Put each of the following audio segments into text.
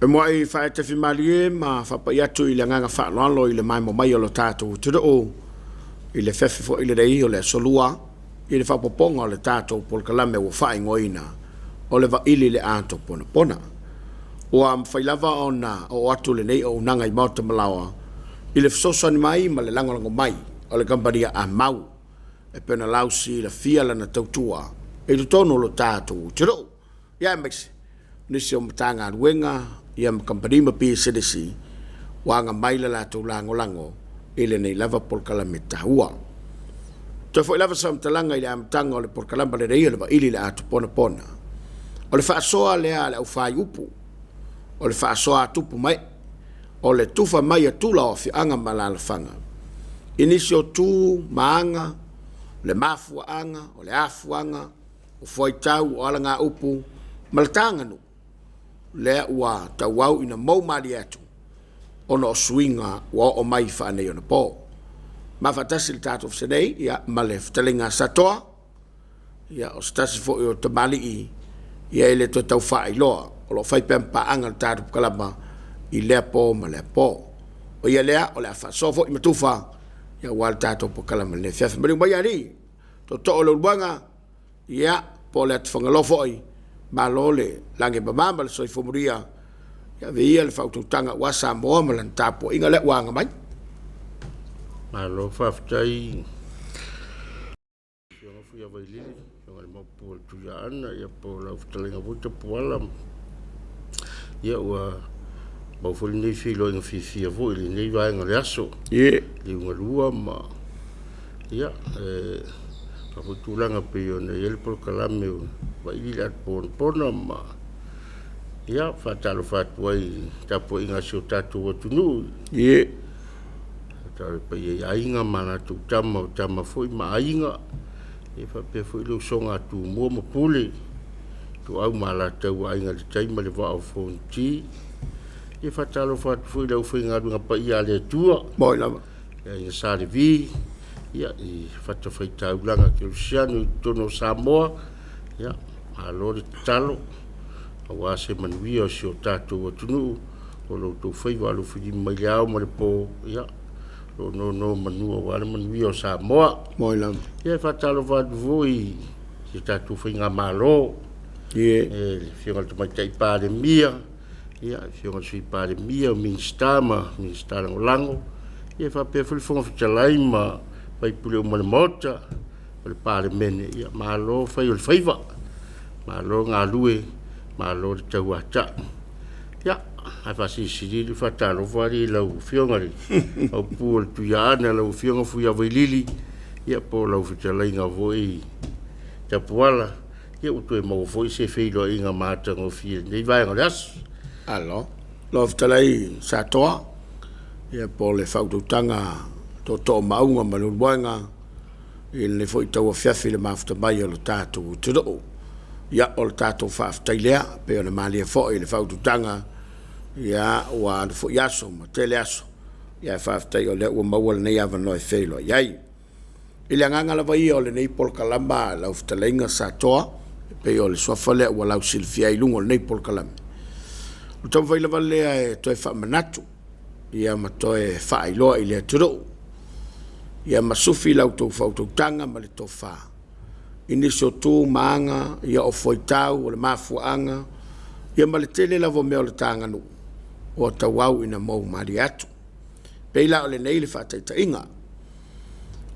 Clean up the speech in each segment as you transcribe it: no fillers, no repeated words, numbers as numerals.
E muai faaetefimalie ma faapai atu i le agaga faaaloalo i le maemo mai o lo tatou atunuu i le afiafi foi lenei o le Aso Lua i le faaopoopoga o le tatou polokalame ua faaigoaina o le Vaili i le Ato Ponapona. Ua mafai lava ona oo atu lenei auaunaga i maota ma laoa i le fesoasoani mai ma le lagolago mai o le kamupani a Amau e pei ona lausilafia lana tautua i totonu o lo tatou atunuu, aemaise nisi o Matagaluega ma Kamupani ma Pisinisi ua aga mai le latou lagolago i lenei lava polokalame taua. Toe foi lava se faamatalaga i le amataga o le polokalame lenei o le Vaili i le Ato Ponapona, o le faasoa lea a le aufaiupu, o le faasoa a tupu ma ee, o le tufa mai a tula o afioaga ma alaalafaga i nisi o tu ma aga, le mafuaaga, o le afuaga, o fuaitau o alagaupu ma le taganuu lea ua tauau ina mou malie atu ona o suiga ua oo mai faaneionapo. Mafaatasi le tatou feselei ma le fetalaiga a Satoa, o se tasi foi o tamalii e le toe tau faailoa, o lo o fai pea ma paaga i le tatou kalama i lea po ma lea po. O ia lea o le a faasoa foi ma tufa aua le tatou polokalame i lenei afiafi. Maliu maia alii, tootoo o Leulumoega, po o le atu Fagaloa foi, malo le lagi e mama ma le soifua manuia. Ia ave ia le faautautaga aua Samoa ma lana tapuaiga lea ua aga mai. Malo faafetai Afioga Fuiavailili, Afioga i le Maopu o le Tuiaana, ia po o lau fetalaiga foi Tapuala. Ia ua maua foi lenei feiloaiga fiafia foi i lenei vaega o le aso. Liugalua ma ia e foi tulaga pei ona i ai le polokalame o Vaili le Ato Ponapona ma ia faatalofa atu ai i le tapuaiga a si o tatou atunuu. Le paia i aiga ma latou tama, o tama foi ma aiga, e faapea foi le usoga a Tumua ma Pule, Ituau ma Alataua, Aiga i le Tai ma le Vaa o Fonoti. E faatalofa atu foi i le aufaigaluega paia a le Atua. Moi lava. Le Aiga Sa Levi, ia, i fatafaitaulaga kerisiano i totonu o Samoa, ia, malo le tatalo aua se manuia o si o tatou atunuu. O lo outou faiva alofilima mai le ao ma le po, ia, o lo o nonomanu aua le manuia o Samoa. Moi lava. Ia, e faatalofa atu foi i si o tatou faigamalo, Ie. Le Afioga i le Tamaitai Palemia, ia, le Afioga i le Sui Palemia, o Minisita ma Minisita Lagolago, ia faapea foi le Fofoga Fetalai ma sui usufono uma o le Maota o le Palemene, ia malo fai o le faiva, malo galue, malo le tauatai. Ia, ae faasilisili le faatalofa i lau Afioga i le Maopu o le Tuiaana, lau Afioga Fuiavailili, ia po o lau fetalaiga foi Tapuala, ia ua toe maua foi se feiloaiga matagofie i lenei vaega o le aso. Alo, lau fetalai Satoa, ia po o le faautautaga tootoo Maauga ma Leulumoega i lenei foi tauafiafi i le mafuta mai o le tatou atunuu. Ia, o le tatou faafetai lea, pei ona malie foi i le faautautaga, ia ua alu foi aso ma tele aso, ae faafetai o lea ua maua lenei avanoa e feiloai ai. I le agaga lava ia o lenei polokalama lau fetalaiga Satoa, e pei o le suafa lea ua lausilafia ai i luga o lenei polokalame, o le taumafai lava lea e toe faamanatu ia ma toe faailoa i le atunuu, ia ma sufi la outou faautautaga ma le tofa i nisi o tu ma aga, ia o fuaitau, o le mafuaaga, ia ma le tele lava o mea o le ta aganuu ua tauau ina mou malie atu. Pei la o lenei le faataitaiga,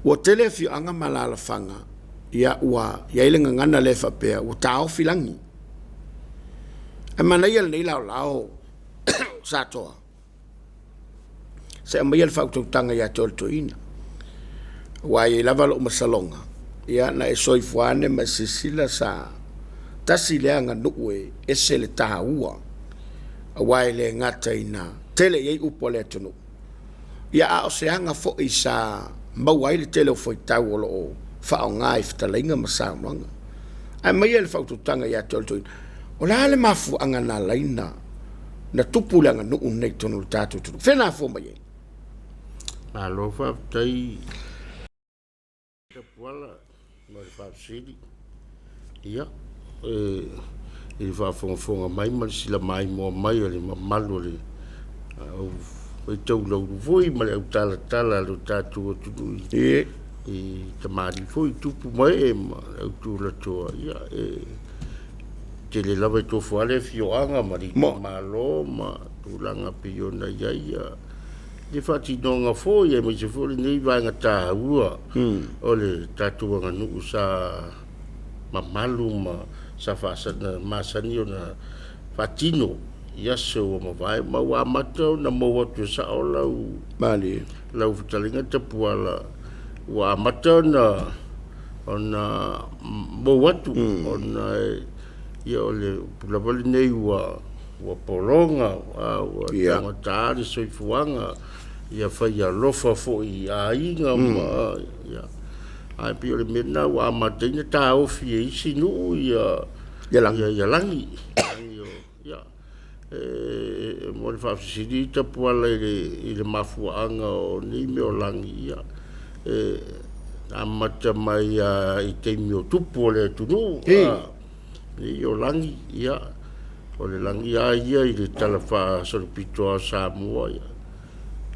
ua tele afioaga ma alaalafaga. Ia, ua i ai le gagana lea e faapea, ua taofi lagi. Ae manaia lenei laolao Satoa, se aumaia le faautautaga ia te oe le toeaina. Aua e i ai lava lou masaloga, ia na e soifua ane ma e silasila sa tasi lea aganuu e ese le taua, aua e le gata ina tele i ai upu a le atunuu, ia a o se aga foi sa maua ai le tele o fuaitau o lo o faaaoga i fetalaiga ma saunoaga. Ae aumaia le faautautaga ia te oe le toeaina, o le a le mafuaaga na ala ai ona tupu le aganuu lenei i totonu o le tatou atunuu? Fea na afua mai ai? Malo faafetai Tapuala mo le faafesili. Ia, i le faafogafoga mai ma le silamaimoa mai a le mamalu o le au faitaulaulu foi ma le autalatala a lo tatou atunuu i tamalii foi, tupu ma ee ma le au tulatoa, ia, e tele lava e tofu lava le afioaga ma le itumalo ma tulaga pei ona i ai le faatinoga foi, aemaise foi o lenei vaega taua o le tatou aganuu sa mamalu ma sa masani ona faatino i aso ua mavae ma ua amata ona mou atu e sao lau Malie. Lau fetalaiga Tapuala ua amata ona mou atu ona ia o le upu lava lenei ua pologa, ua taugata le soifuaga, ia fai alofa foi i aiga ma ia. Ae pei o le mea lena ua amata ai ona taofi e isi nuu ia ia lagi. Ia, e mo le faafesili Tapuala i le mafuaaga o nei mea o lagi, ia, e amata mai lava i taimi o tupu o le atunuu, nei o lagi, ia, o le lagi lava ia i le tala faasolopito lava o Samoa, ia,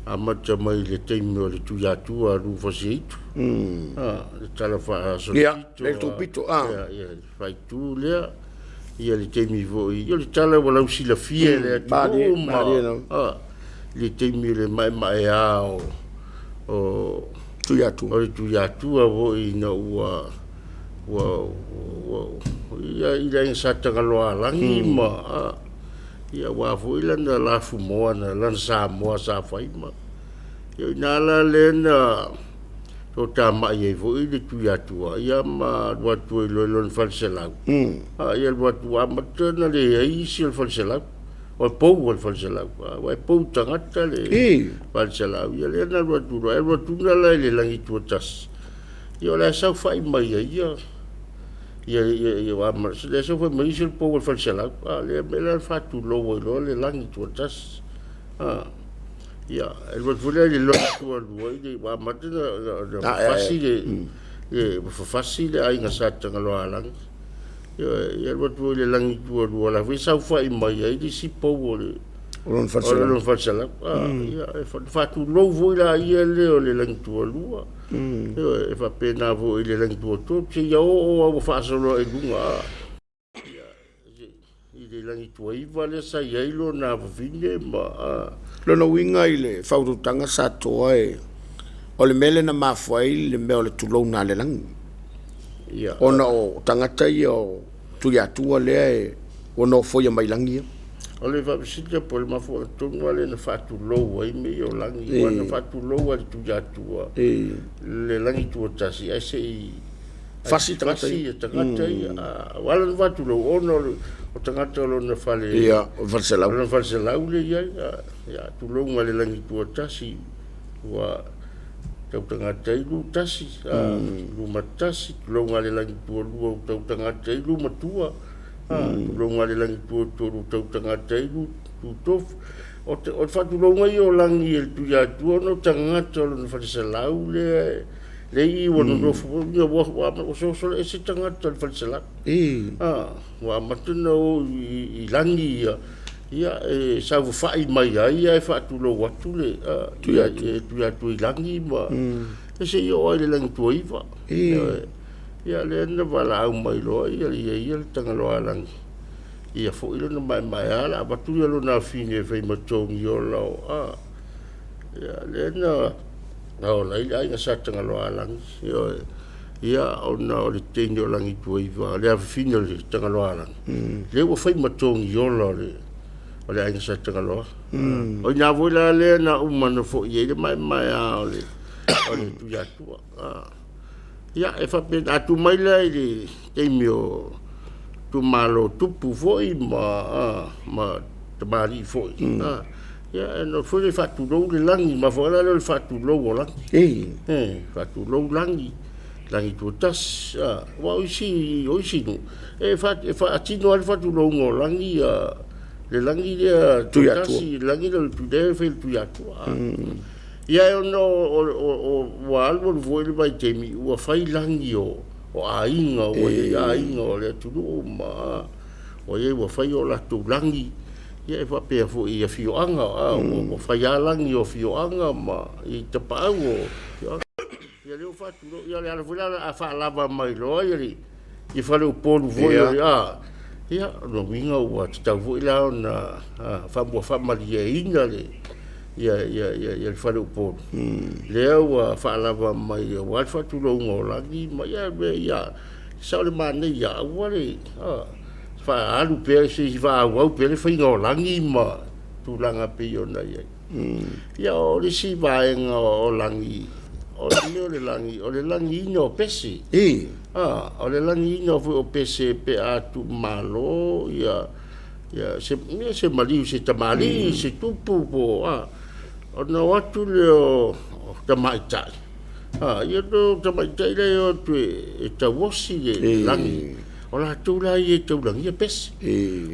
amata mai i le taimi o le Tuiatua Rufasiaitu, le tala faasolopito, Ia, le tupito, ia, ia, le faaitu lea. Ia le taimi foi, o le tala ua lausilafia e le atunuu ma le taimi o le maemaea o Tuiatua. O le Tuiatua foi ina ua ia i le aiga Sa Tagaloaalagi ma ia aua foi lana lafumoa na lana Samoa sa fai ma ia o i ina la lea na toatamai ai foi le Tuiatua ia ma alu atu ai loa i lona faleselau. Ia alu atu ua amata ona leai isi o le faleselau. O le pou o le faleselau. Aua e pou tagata le faleselau. Ia lea na alu atu loa, alu atu la i le Lagituatasi. Ia o la e saofai mai ai ia lea saofai mai isi o le pou o le faleselau. A lea mea la na faatulou ai loa le Lagituatasi. Ia, e alu atu foi lea i le Lagitualua, ua amata ona fafasi le fafasi le aiga Sa Tagaloaalagi. Ia alu atu i le Lagitualua, o la foi e saofai mai ai le isi pou o le o lona faleselau. Ia, e faatulou foi la ia lea o le Lagitualua. E faapena foi i le Lagituatolu, seia oo lava ua faasolo i luga i le Lagituaiva lea sa i ai lona vavine ma... Lona uiga i le faautautaga Satoa e, o le mea lea na mafua ai le mea o le tulouna a le lagi. Ia. Ona o tagata ia o Tuiatua lea e ua nofoia mai lagi ia. O le faafesili po o le mafuaaga tonu lava lea na faatulou ai mea ia o lagi, aua na faatulou lava e le Tuiatua le Lagituatasi ae se i fasi tagata ia. Tagata ia. Ua ala ona faatulou ona o tagata o lona fale. Ia, o le faleselau. O lona faleselau lea i ai. Ia, tulouna le Lagituatasi ua tau tagata ai lu tasi, lu matasi, tulouna le Lagitualua ua tau tagata ai lu matua, tulouna le Lagituatolu ua tau tagata ai lu tutofu. O le faatulouga ia o lagi e le Tuiatua ona o tagata o lona faleselau lea Le i ua nonofo foi ia ua ua soso ese tagata o le faleselau. Ua amata ona o i lagi ia, ia e saofafai mai ai ae faatulou atu le Tuiatua i lagi ma e seia oo lava i le Lagituaiva. Ia lea na valaau mai loa ia ia le Tagaloaalagi, ia foi lona maemaea o le a avatu lona afine e fai ma togi ola o ia lea na Na ola ai le aiga Sa Tagaloaalagi, ioe. Ia, ona o le teine o Lagituaiva, le afafine o le Tagaloaalagi, lea ua fai ma togiola o le o le aiga Sa Tagaloa. O i ina foi la lea na uma na foi ai le maemaea o le o le Tuiatua. Ia, e faapena, a tu mai la i le taimi o itumalo tupu foi ma ma tamalii foi, ia, ona foi lea faatulou le lagi, mafua ai la lea o le faatulou o lagi. E faatulou lagi, Lagituatasi, aua o isi o isi nuu, e faatino lava le faatulouga o lagi, le lagi lea Tuiatasi, le lagi lea lea e fai e le Tuiatua. Ia, ona ua alu alu foi le vaitaimi ua fai lagi o aiga, ua i ai aiga o le atunuu ma ua i ai ua fai o latou lagi. Ia, e faapea foi i afioaga, ua fai lava lagi o afioaga ma i tapaau o afioaga. Ia lea ua faatulou, ia o le ala foi la a faalava mai loa ia le ia faleupolu foi o le a, ia o lona uiga ua tatau foi la ona ua faamalieina le ia ia ia ia le faleupolu lea ua faalava mai aua le faatulouga o lagi ma ia mea ia sao le manaia aua le faaalu pea se i faaauau pea le faiga o lagi ma tulaga pei ona i ai. Ia o le isi vaega o lagi, o le mea o le lagi, o le lagiina o pese. O le lagiina foi o pese pe a tuumalo ia ia se ia se maliu se tamalii, se tupu po o a, ona o atu lea o tamaitai, ia o tamaitai la e o atu e tauosi le lagi. O latou la ia e taulagia pese.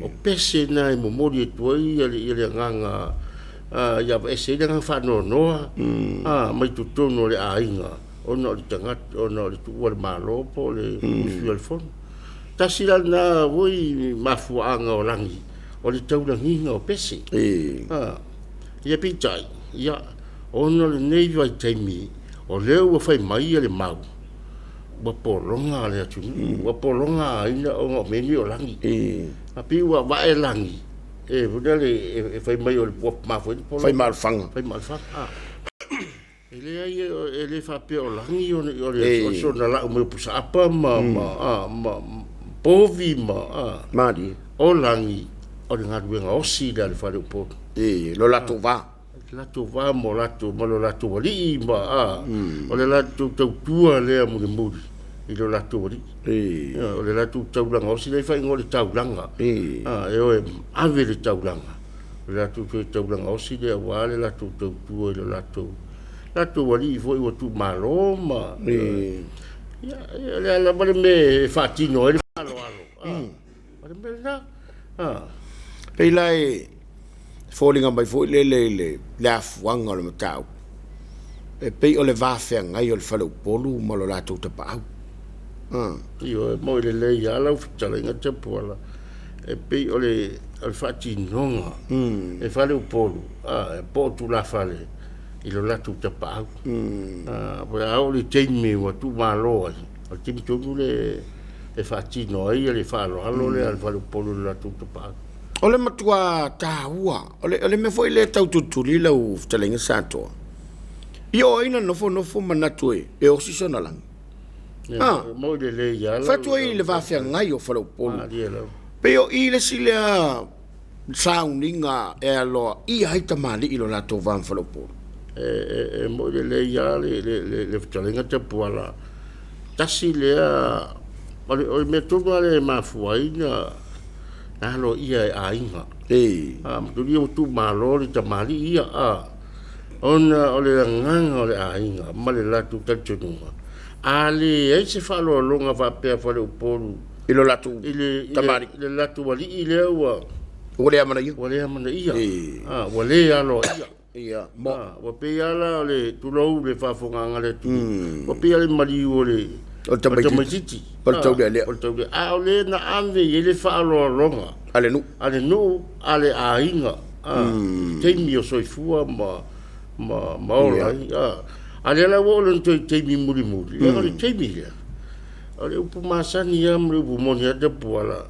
O pese na e momoli atu ai ia le agaga ia aveese ai le agaga faanoanoa mai totonu o le aiga ona o le tagata, ona o le tuua o le Malo po o le usuia o le fono. Tasi la lena foi mafuaaga o lagi, o le taulagiga o pese. Ia peitai, ia, ona o lenei vaitaimi, o lea ua fai mai le mau, ua pologa le atunuu, ua pologa aiga ona o mea nei o lagi. A pei ua vae lagi, e foi lea e fai mai o le ua mafua ai le pologa. Fai ma alofaga. Fai ma alofaga. E leai, e le faapea o lagi o le soona lau mai o pusaapa ma ma povi ma malie. O lagi o le galuega osi lea a le faleupolu. Lo latou va. Latou va ma latou ma lo latou alii ma a o le latou tautua lea mulimuli i lo latou alii. O le latou taulaga osi lea e faaigoa o le taulaga. E o e ave le taulaga, o le latou toe taulaga osi lea aua le latou tautua i lo latou latou alii foi ua tuumalo ma ia o le a lava le mea e faatino ai le faaaloalo. O le mea lena. Pei la e foliga mai foi lele i le afuaga o le mataupu, e pei o le va feagai o le faleupolu ma lo latou tapaau. Ioe, e moi lelei lava lau fetalaiga Tapuala, e pei o le faatinoga e faleupolu po o tulafale i lo latou tapaau. A oo i le taimi ua tuumalo ai, o le taimi tonu lea e faatino ai le faaaloalo lea a le faleupolu i lo latou tapaau. O le matua taua, o le mea foi lea e tau tulituli lau fetalaiga Satoa, ia o ai na nofonofo manatu e osi sona lagi? E moi lelei lava. Fai atu ai i le va feagai o faleupolu. Pei o i le isi lea sauniga e aloaia ai tamalii i lo latou va ma faleupolu. E moi lelei lava le fetalaiga Tapuala, tasi lea, o le mea tonu lava lea e mafua ai na aloaia e aiga. Matua ua tuumalo le tamalii ia, ona o le agaga o le aiga ma le latou talitonuga, a leai se faaaloaloga faapea a faleupolu i lo latou tamalii, i le latou alii lea ua ua le amanaia, ua le amanaia, ua le aloaia. Ia, mo. Ua pei lava la o le, tulou le faafofogaaga a le atunuu, ua pei lava le maliu o le tamaitiiti. O le taulealea. O le taulealea. A o le na ave i ai le faaaloaloga a le nuu, a le nuu, a le aiga, i taimi o soifua ma ma ola ai. A lea la ua oo i lona toe taimi mulimuli, leaga o le taimi lea, o le upu masani lava ma le upu moni lava Tapuala,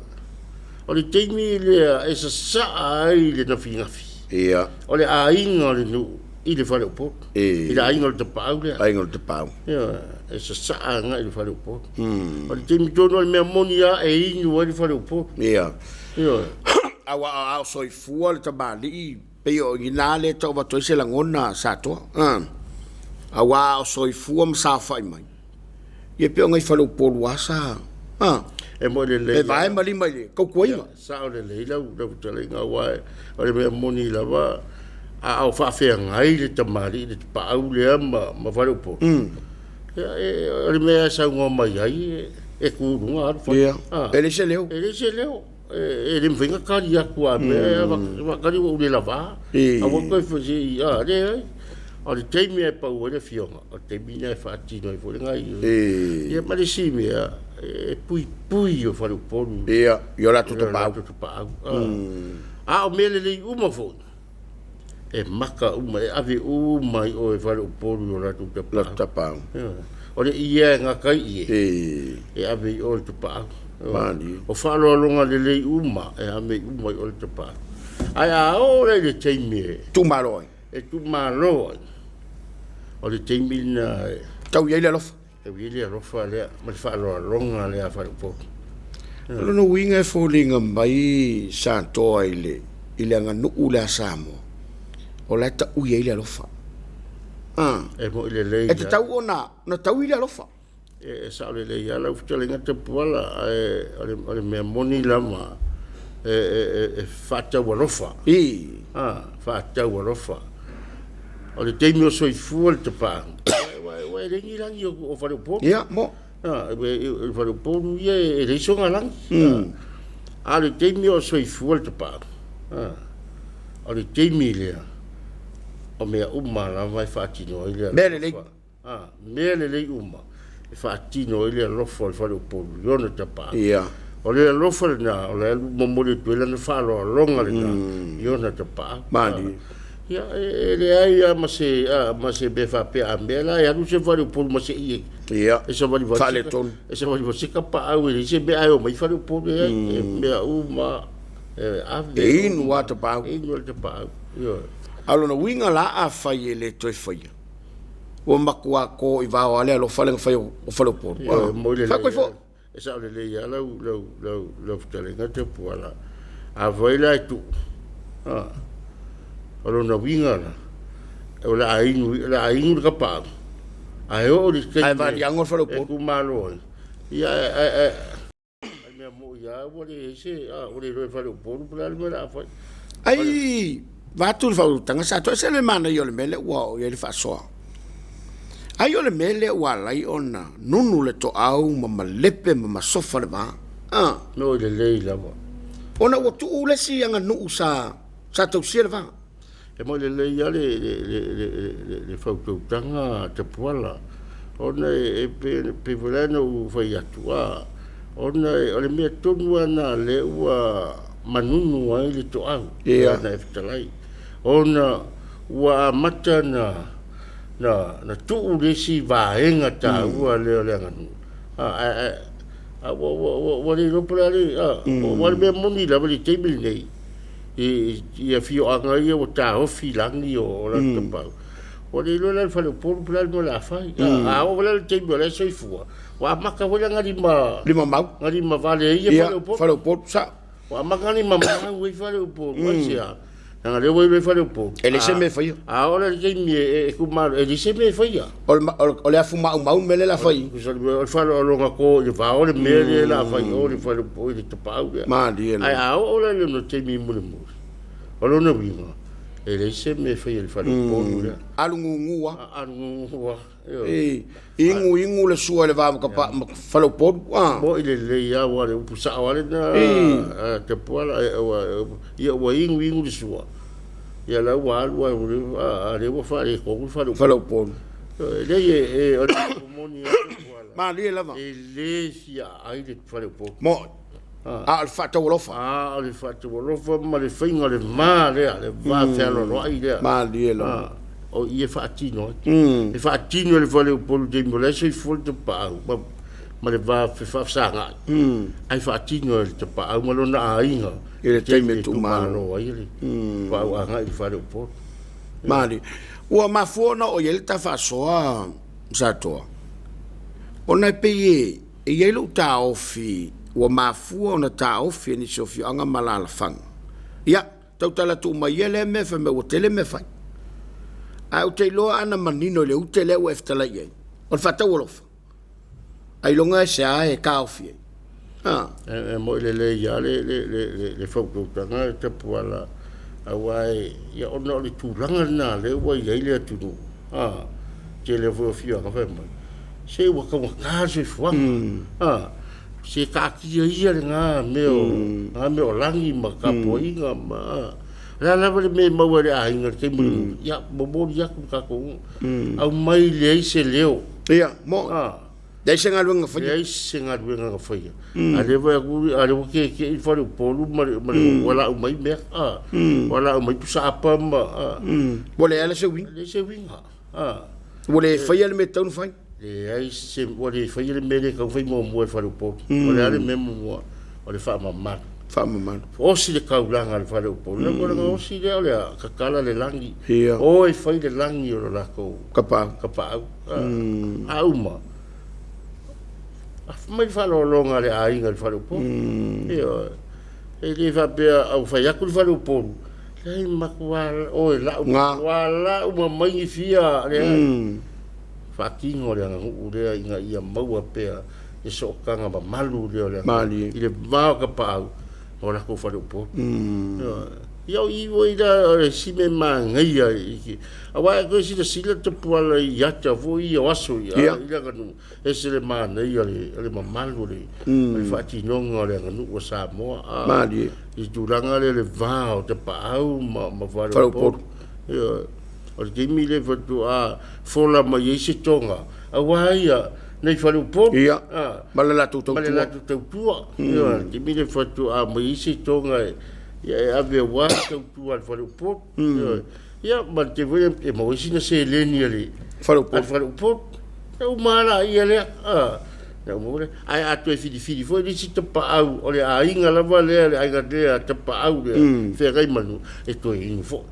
O le taimi lea e sasaa ai le nafinafi. Ia. O le aiga o le nuu i le fale o Upolu. I le aiga o le Tapaau lea. Aiga o le Tapaau. Ioe, e sasaa agai i le fale o Upolu. O le taimi tonu o le mea moni lava e inu ai le fale o Upolu. Ia. Ioe. Aua a o soifua le tamalii pei o i ina lea e tau avatu ai se lagona Satoa. Aua a o soifua ma saofai mai, ia pei o nai faleupolu lava sa, E moni lelei. E vae ma lima i le tautuaina. Sao lelei lau fetalaiga aua o le mea moni lava a o faafeagai le tamalii le tapaau lea ma faleupolu, ia, o le mea e saunoa mai ai e tu i luga alu fai. Ia, e leai se leo. E leai se leo. E le mafai ona tali atu a mea faatali ua ou le lava. Aua toe fai se i, a, leai. O le taimi e pau ai le afioga, o le taimi lena e faatino ai foi le gaoioiga. Ia ma le isi mea, e puipui o faleupolu. Ia, i o latou tapaau. Latou tapaau. A o mea lelei uma foi, e maka uma, e ave uma i o e faleupolu i o latou tapaau. Latou tapaau. O le ie e gata ai ie, e ave i o le tapaau. Malie. O faaaloaloga lelei uma, e ave uma i o le tapaau. Ae a oo la i le taimi e tuumalo ai. E tuumalo ai, o le taimi lena e tau i ai le alofa. Tau i ai le alofa lea ma le faaaloaloga lea a faleupolu. O lona uiga e foliga mai Satoa i le i le aganuu lea a Samoa, o la e taui ai le alofa. E moi lelei. E tatau ona taui le alofa. E sao lelei lava lau fetalaiga Tapuala, ae o le mea moni lava, e faatau alofa. Faatau alofa. O le taimi o soifua le tapaau, ua e leai ni lagi o faleupolu. Ia, mo. O faleupolu ia e leai sona lagi. A o le taimi o soifua le tapaau, o le taimi lea, o mea uma lava e faatino ai le mea lelei. Mea lelei uma e faatino ai le alofa o le faleupolu i ona tapaau. Ia. O le alofa lena, o la e momoli atu ai lana faaaloaloga lena i ona tapaau. Malie. Ia, e leai lava ma se, ma se mea faapea a mea la e alu se faleupolu ma se ie. Ia. E savalivali. Faaletonu. E savalivali se tapaau e leai se mea ae omai faleupolu e ai. E mea uma e ave. E inu lava tapaau. E inu lava tapaau. Ioe. A o lona uiga la afai e le toe faia, ua matua to i vao lava le alofa lea na fai o Faleupolu. Ioe, moi lelei. Fai koe foi. E sao lelei lava lau, lau, lau, lau fetalaiga Tapuala. Afai la e tuu, a, o lona uiga la, o le a inu, o le a inu le tapaau, ae oo i le taimi Ae valiago le Faleupolu. e tumalo ai, ia, ae, ae, ae, ai mea moi lava ua leai se, a, ua le iloa e Faleupolu po o le a le mea o le a fai. Ai, vaeatu le faautaga sa toese le manaia o le mea lea ua oo i ai le faasoa. Ai o le mea lea ua ala ai ona nunu le toau ma malepe ma masofa le va. A. No i lelei lava. Ona ua tuu le isi aganuu sa sa tausia le va. E moi lelei lava le le le le le fautautaga a Tapuala ona e pei pei foi la ona ou fai atu a ona o le mea tonu lava lena lea ua manunu ai le toau na e fetalai ona ua amata na na na tuu le isi vaega taua lea o le aganuu a ae a ua ua ua ua le iloa po o le a le a aua o le mea moni lava i le taimi lenei i i afioaga ia ua taofi lagi o latou tapaau ua le iloa la le faleupolu po o le a le mea o le a fai a oo la i le taimi o la e soifua ua amata foi la ona lima lima mau na lima vale ai ia faleupolu faleupolu sao Ua amata ona lima mau ai faleupolu aisea leaga lea ua iloa e faleupolu e leai se mea e faia a oo la i le taimi e tumalo e leai se mea e faia o le afu maumau le mea lea o le a fai o le faaaloaloga to i le vao le mea lea o le a fai o le faleupolu i le tapaau lea malie ae a oo la i lona taimi mulimuli o lona uiga e leai se mea e faia i le faleupolu lea alu gugu lava alu gugu lava E inu inu le sua i le va ma Faleupolu. Moi lelei lava aua o le upu sao lava lena a Tapuala, ia ua inu inu le sua, ia la ua alu a o lea ua faaletonu le Faleupolu. Faleupolu. E leai o le upu moni lava Tapuala. Malie lava. E le fia aai le Faleupolu. Moi. A o le faataualofa. A o le faataualofa ma le faiga o le va lea, le va fealoaloai lea. Malie lava. O i e faatino ai. E faatino e le faleupolu i le taimi o la e soifua le tapaau ma le va fefaafesagai. Ae faatino e le tapaau ma lona aiga i le taimi e tuumalo ai le tapaau agai i le faleupolu. Malie. Ua mafua ona oo i ai le ta faasoa Satoa, ona e pei e i ai lou taofi ua mafua ona taofi e nisi o afioaga ma alaalafaga. Ia, tautala atu uma ia lea mea fai mai ua tele mea fai. Ae ou te iloa ana manino i le ute lea ua e fetalai i ai, o le faataualofa, ailoga e sea e taofi ai. Ah. E moi lelei lava le fautuaga e Tapuala, aua e, ia ona o le tulaga lena lea ua i ai le atunuu, a, tele foi o afioaga fai mai, se ua taugata le soifuaga, a, se taatia ia lena mea o, lena mea o lagi ma tapuaiga ma, a, o le a lava le mea e maua e le aiga i le taimi lenei, ia momoli atu le tatou, aumai leai se leo. Ia, mo. A. Leai se galuega na faia. Leai se galuega na faia. A lea foi atu, a lea ua tietie i le faleupolu ma le, ma le ua lau mai mea, a, ua lau mai pusaapa ma, a. Ua leai la se uiga. Leai se uiga, a. Ua le faia le mea e tatau ona fai. Leai se, ua le faia le mea lea e tatau ona fai muamua e le faleupolu. O le a le mea muamua? O le faamamalu. Faamamalu. Osi le taulaga a le faleupolu. Mm. Ona osi lea o le a tatala le lagi. Ia. O e fai le lagi o le latou kapaau. Kapaau. A uma. Mai le faaaloaloga a le aiga i le faleupolu. Ioe. E le faapea au fai atu le faleupolu, leai matua oe lau, matua lau ma mai ni fia, leai. Faatino le aganuu lea ina ia maua pea le sootaga mamalu lea o le aganuu i le va o tapaau ma o latou faleupolu. Ioe. Ia o i foi la o le isi mea manaia aua e toe silasila Tapuala i ata foi ia o aso ia i le aganuu, ese le manaia o le mamalu o le faatinoga o le aganuu a Samoa. Malie. I le tulaga lea o le va o tapaau ma faleupolu. Ioe. O le taimi lea faatoa fola mai ai se toga, aua ia nai faleupolu. Ia, ma le latou tautua. Ma le latou tautua. Ioe, le taimi lea faatoa aumai ai se toga e, ia e ave aua le tautua a le faleupolu. Ioe. Ia, ma le taimi foi lea e maua ai sina seleni a le faleupolu. Faleupolu. E uma lava laia lea. E uma foi lea. Ae a toe filifili foi le isi tapaau, o le aiga lava lea, le aiga lea tapaau lea, feagai ma le nuu, e toe inu foi.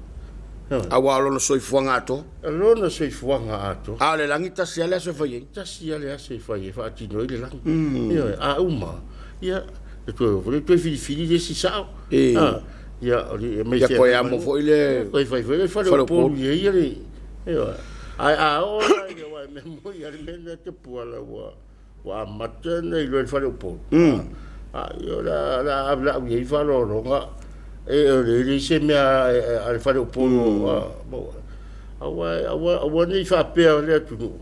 Aua o lona soifuaga atoa. O lona soifuaga atoa. A o le lagi tasi lava le aso e fai ai. Tasi lava le aso e fai ai, e faatino ai le lagi. Ioe, a uma, ia, e toe o foi lea toe filifili le isi sao. Ia, o le, mai. Ia toe amo foi le. Toe fai foi le faleupolu i ai ia le, ioe. Ae a oo la ia, aua e mea moni lava le mea lena Tapuala ua, ua amata ona iloa e le faleupolu. A, ia, o le a ave lau i ai faaaloaloga, e leai se mea a le faleupolu, aua, aua, aua ne i faapea le atunuu,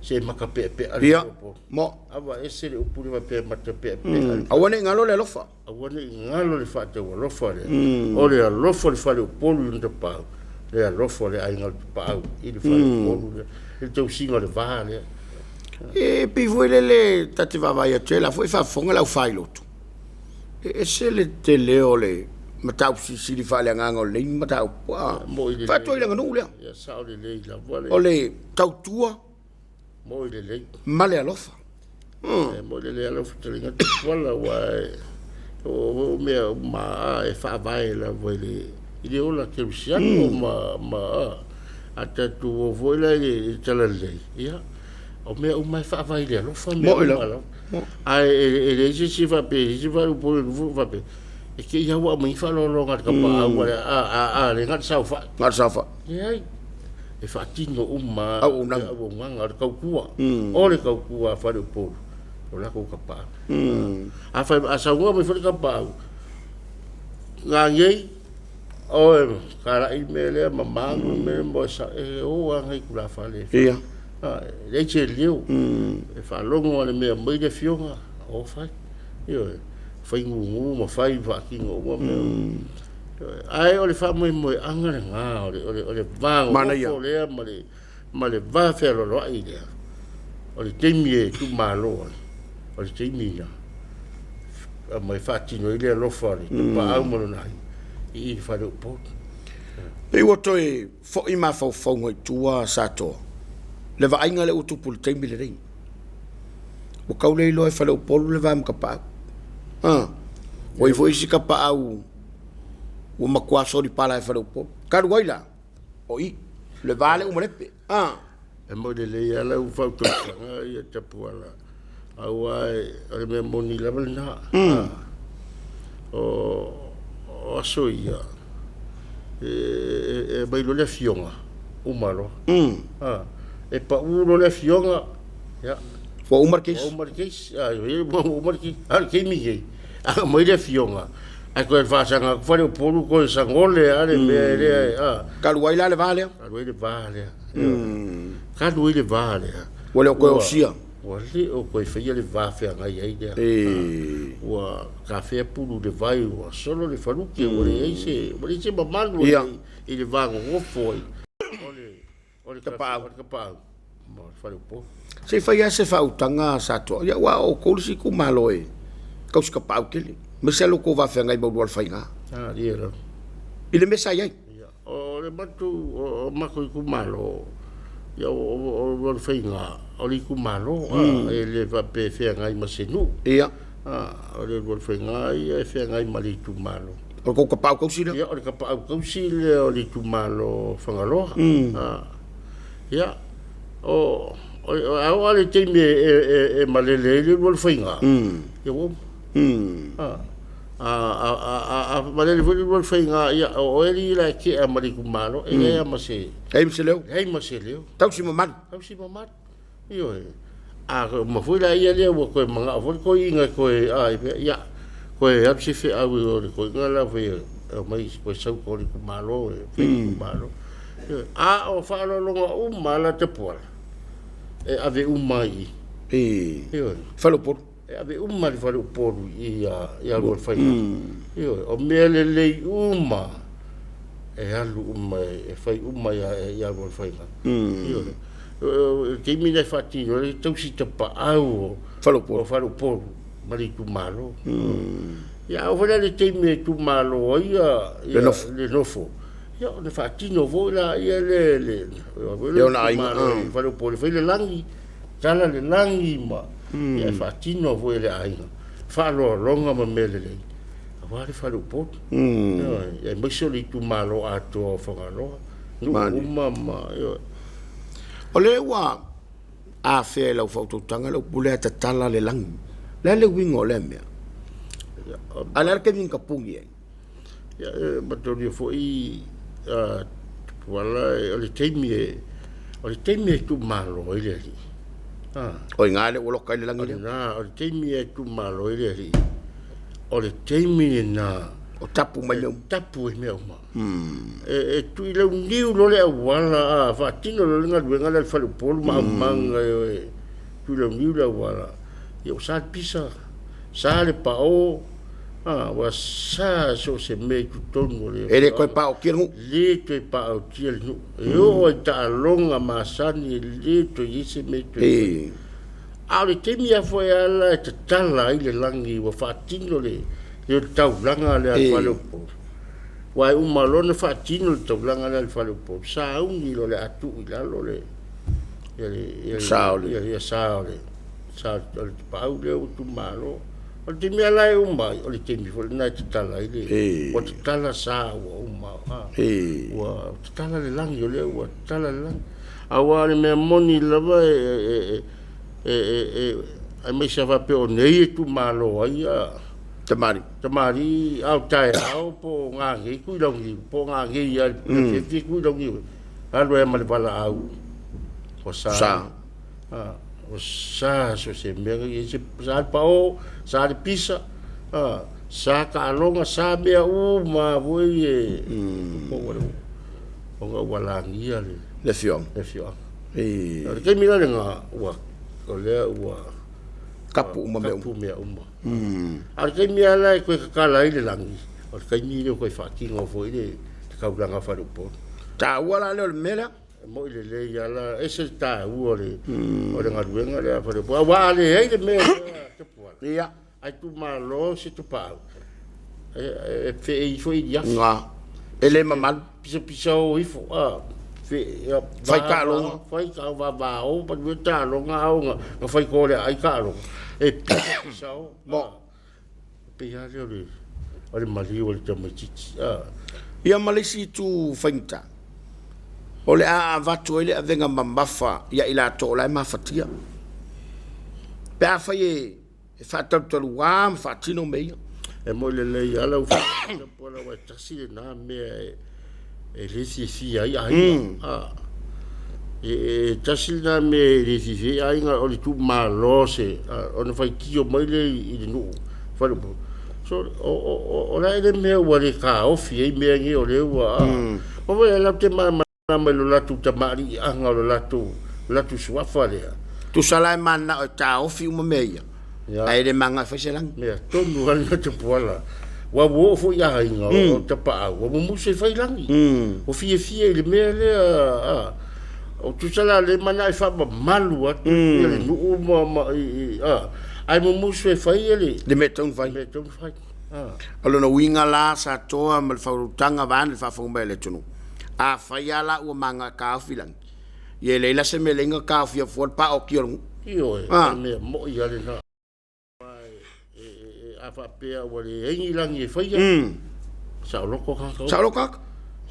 se matapeapea le faleupolu. Ava ese le upu lea faapea matapeapea. Aua ne i galo le alofa. Aua ne i galo le faataualofa lea. O le alofa o le faleupolu i lona tapaau, le alofa o le aiga o le tapaau i le faleupolu lea, i le tausiga o le va lea. E pei foi lele ta te vaavaai atu ai, o la foi e faafofoga le aufailotu. E ese le tele o le mataupu silisili faaleagaga o lenei mataupu. Faatu i le aganuu lea. Ia sao lelei lava le. O le tautua Moi lelei. Ma le alofa. E moi lelei lau fetalaiga Tupuola, aua o mea uma e faavae lava i le i le ola kerisiano ma ma a tatou o foi la i le talalelei, ia o mea uma e faavae i le alofa mea uma lava. Ae e leai se isi faapea, e leai se faaupu faapea e te i ua aumai faaaloaloga a le tapaau a a le na o le saofai. Na o le saofai. Leai. E faatino uma auaunaga, auaunaga o le tautua, o le tautua a faleupolu, o latou tapaau. A fai, a saunoa mai foi le tapaau, Gagei, oe kalai le mea lea, mama le mea mo e sa, e o lava nai tulafale. Ia. E leai se leo. E faalogo lava i le mea mai le afioga, o fai. Ioe, fai gugu ma fai faatino uma mea. Ae o le faamoemoeaga lena, o le, o le, o le va nonofo lea ma le, ma le va fealoaloai lea. O le taimi e tuumalo ai, o le taimi lena ma e faatino ai le alofa o le tapaau ma lona aiga i le fale o Upolu. Pei ua toe foi mafaufauga i tua Satoa, le vaaiga lea ua tupu i le taimi lenei. Ua tau le iloa e Faleupolu le va ma Tapaau. Ua i ai foi isi Tapaau ua matua solipala e Faleupolu. Talu ai la, o i. Le va lea ua malepe. Ah. E moni lelei lava lau fautuaga ia Tapuala, aua o le mea moni lava lena. O aso ia, e aumai loa le afioga, uma loa. E pau loa le afioga, ia. Ua uma le case. Ua uma le case. Ua uma le case. A o le taimi lenei, a aumai le afioga, ae toe faasaga atu faleupolu toe sagole lava le mea lea. Talu ai la le va lea? Talu ai le va lea. Talu ai le va lea. Ua le o toe osia. Ua le o toe faia le va feagai ai lea. Ua tafea pulu i le vai, ua solo le faluke, ua leai se, ua leai se mamalu i le va nonofo ai. O le tapaau. O le tapaau ma le faleupolu. Se i fai lava se faautaga Satoa, ia aua o outou le isi itumalo e tausi tapaau tele, aemaise lava lo outou va feagai ma Ulualofaiga. Ah, ia lava. I le mea sa i ai. Ia, o le matou, o matou itumalo, ia o Ulualofaiga, o le itumalo, e le faapea e feagai ma se nuu. Ia. O le Ulualofaiga ia e feagai ma le itumalo. O le tou tapaau tausi lea? Ia, o le tapaau tausi lea o le itumalo o Fagaloa. Ia, o, a oo lava i le taimi e malele ai le Ulualofaiga, ia ua uma. A malele foi le Ulualofaiga, ia o oe alii la e tea ma le itumalo, e leai lava ma se... Leai ma se leo. Leai ma se leo. Tausi mamalu. Tausi mamalu. Ioe. A uma foi la ia lea ua toe manao foi le toeaina e toe a i fea, ia, toe alu se feau i o le toeaina la fai e aumai toe sau i le itumalo e fai le itumalo. Ioe. A o faaaloaloga uma lava la Tapuala, e ave uma ai i i. Ioe. Faleupolu. E ave uma i le faleupolu i i Ulualofaiga. Ioe. O mea lelei uma e alu uma e fai uma i Ulualofaiga. Ioe. O le taimi lea e faatino ai le tausi tapaau o faleupolu ma le itumalo. Ia a oo foi la i le taimi e itumalo ai le nofo, ia ona faatino foi lea le itumalo i faleupolu e fai le lagi, tala le lagi ma ia e faatino foi e le aiga faaaloaloga ma mea lelei aua le faleupolu. Ioe, aemaise o le itumalo atoa o Fagaloa, nuu uma ma, ioe. O lea ua afea e lau faautautaga le upu lea tatala le lagi. O le a le uiga o lea mea? A o le a le taimi na tapuni ai? Ia, e manatua foi Tupuola, o le taimi e, o le taimi e tuumalo ai le alii. O i ina lea ua loka ai le lagi lea? O lena, o le taimi e tuumalo ai le alii, o le taimi lena O tapu mai mea uma. Tapu ai mea uma. E tui launiu loa le auala, a faatino loa le galuega lea a le faleupolu ma aumaga e tui launiu le auala, ia ua sa le pisa, sa le pao, a ua sa so o se mea i totonu o le. E le toe paotia le nuu. Le toe paotia le nuu. E oo lava i taaloga masani e le toe i ai se mea e toe fai. A o le taimi lava foi ala e tatala ai le lagi ua faatino le taulaga lea a le faleupolu. Aua e uma loa ona faatino le taulaga lea a le faleupolu, sauni loa o le a tuu i lalo le sa o le sa o le tapaau lea ua itumalo. O le taimi lava la e uma ai, o le taimi foi lena e tatala ai le, ua tatala sa ua uma, ua tatala le lagi, o lea ua tatala le lagi. Aua o le mea moni lava e aemaise a faapea o nei e itumalo ai tamalii. Tamalii a o taeao po o gagei Tuilauniu, po o gagei lava i le afiafi Tuilauniu, alu ai lava ma le valaau, ua sa. Ua sa so o se mea, sa le pao, sa le pisa, sa taaloga, sa mea uma lava foi e ona ua lagia le afioaga. Le afioaga. O le taimi la lena, ua, o lea ua tapu uma mea uma. Tapu mea uma. A o le taimi lava la e toe tatala ai le lagi, o le taimi lea ua toe faatino foi le taulaga faleupolu. Taua la lea o le mea lea? E moi lelei lava la, ese le taua o le o le galuega lea a faleupolu. Aua a leai le mea lea a Tapuala, Ia. a itumalo se tapaau, e feei foi i afi. Ga. E le mamalu. Pisapisao ifo, a, fe, ia, Fai taaloga. Fai ka vavao, pa nui taaloga ao na, na fai ko le ai taaloga. E pisapisao. Mo. E pei lava lea o le, o le maliu o le tamaitiiti. A. Ia ma le isi itu faigata. O le a avatu ai le avega mamafa ia i latou o la e mafatia. Pe afai e faatalutaluā ma faatino mea ia. E moni lelei lava lau Afioga, aua e tasi lena mea e le fiafia ai aiga. E tasi lena mea e le fiafia ai aiga o le tuumalo se ona faitio mai lea i le nuu faleupolu. So, o le a le mea ua le taofi ai mea nei o lea ua... Ma foi latou te malamalama i lo latou tamaliiaga o lo latou suafa lea. Tusa la e mananao e taofi uma mea ia, ae le mananao e fai se lagi. Mea tonu lava lena Tapuala. Ua oo foi aiga o tapaau, ua mumusu e fai lagi. Ua fiafia i le mea lea. O tusa la le manao e faamamalu atu ia le nuu ma ae mumusu e fai le Le mea e tatau ona fai. mea e tatau ona fai. O lona uiga la Satoa ma le faauluuluga vaeane le faafofoga mai a le atunuu, afai lava la ua manao e taofi lagi, ia e leai la se mea e leai ona taofia fua le paotia o le nuu. Ioe, o le mea moi lava lena. A faapea ua leai ni lagi e faia, saoloto tagata uma. Saoloto tagata.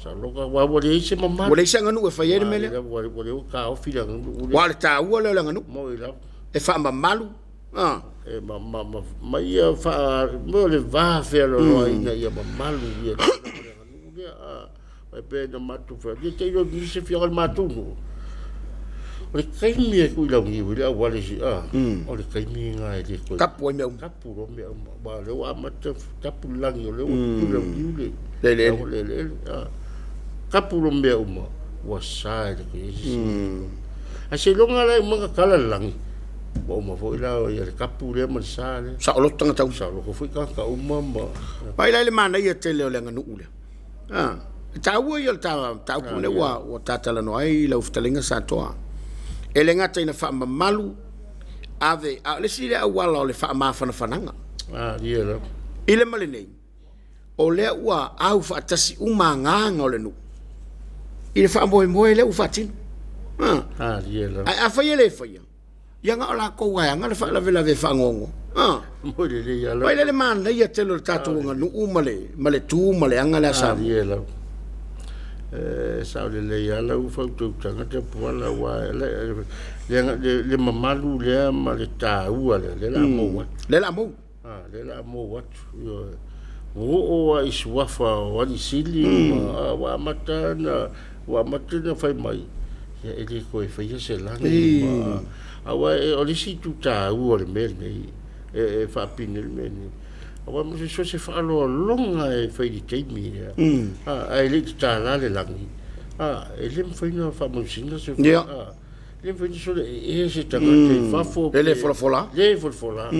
Saoloto, aua ua leai se mamalu. Ua leai se aganuu e fai ai le mea lea. Ua leai taofi le aganuu lea. Aua o le taua lea o le aganuu. Moi lava. E faamamalu. E ma, ma, ma, ma ia faa, mo le va fealoaloa ina ia mamalu ia le aganuu lea. E pei ona matou fai atu, ia te i loa nisi afioaga o le matou nuu, o le taimi e tuilauniu ai le auala i si, o le taimi lena e le toe tapu ai mea uma. Tapu loa mea uma. Aua o lea ua amata tapu le lagi, o lea ua tuilauniu le eleele. Eleele. Tapu loa mea uma, ua sa e le toe i ai se isi mea. Ae seiloga la e uma ona tala le lagi, ua uma foi la ia le tapu lea ma le sa lea. Saoloto tagata uma. Saoloto foi tagata uma ma... Vaai la i le manaia tele o le aganuu lea. E taua ia o le mataupu lea ua ta talanoa ai lau fetalaiga Satoa. E le gata ina faamamalu, ave, a o le isi lea auala o le faamafanafanaga. I le ma lenei, o lea ua au faatasi uma agaga o le nuu i le faamoemoe lea ua faatino. Ae afai e le faia, Ia na o latou lava e ana le faalavelave e faanoanoa. Vaai la i le manaia tele o le tatou aganuu ma le, ma le tu ma le aga lea a Samoa. E sao lelei lava lau fautuaga Tapuala aua le mamalu lea ma le taua lea, lea o le a mou atu. Lea o le a mou. A, lea o le a mou atu. Ioe. Ua oo lava i suafa o alii sili ma ua amata ona, ua amata ona fai mai, ia e le toe faia se lagi ma, aua o le isi itu taua o le mea lenei, e faapine le mea lenei, aua mo se so o se faaaloaloga e fai i le taimi lea, a, ae le i tatala le lagi, a, e le mafai ona faamanusina se, a. Le mafai ona sola e se tagata i fafo. E le folafola. Le folafola.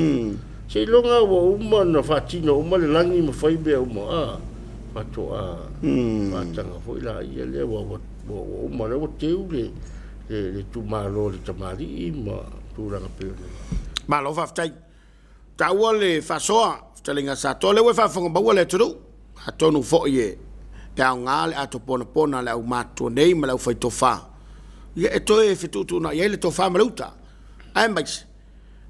Seiloga ua uma ona faatino uma le lagi ma fai mea uma, a, faatoa faataga foi laia lea ua uma lea ua teu le itumalo o le tamalii ma tulaga pei ona. Malo faafetai. Taua le faasoa, fetalaiga Satoa, lea ua e faafofoga maua le atunuu. Atonu foi e aoga le ato ponapona a le aumatutua nei ma le aufaitofa, ia e toe fetuutuunai ai le tofa ma le uta, aemaise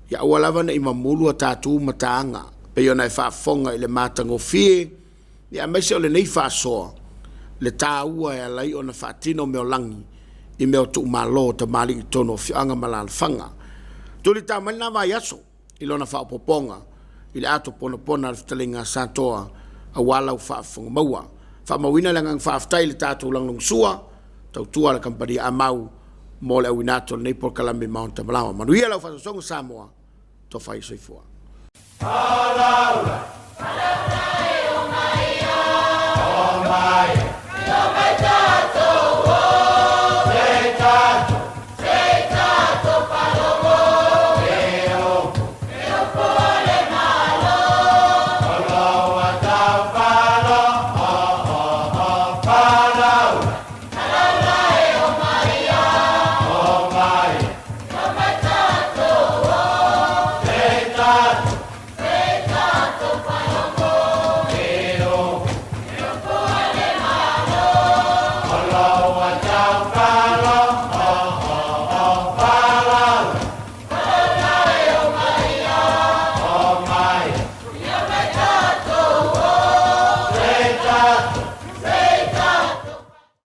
ia aua lava ne i mamulu a tatou mataaga pei ona e faafofoga i le matagofie, ia aemaise o lenei faasoa, le taua e ala ai ona faatino mea o lagi i mea o tuumalo o tamalii i totonu o afioaga ma alaalafaga. Tulitao mai lena vaiaso i lona faaopoopoga i le ato ponapona a le fetalaiga a Satoa aua lau faafofoga maua. Faamauina le agaga faafetai i le tatou lagolagosua tautua a le kamupani Amau mo le auina atu o lenei polokalame i Maota Malawa. Manuia lau faasoasoaga Samoa, tofa i soifua.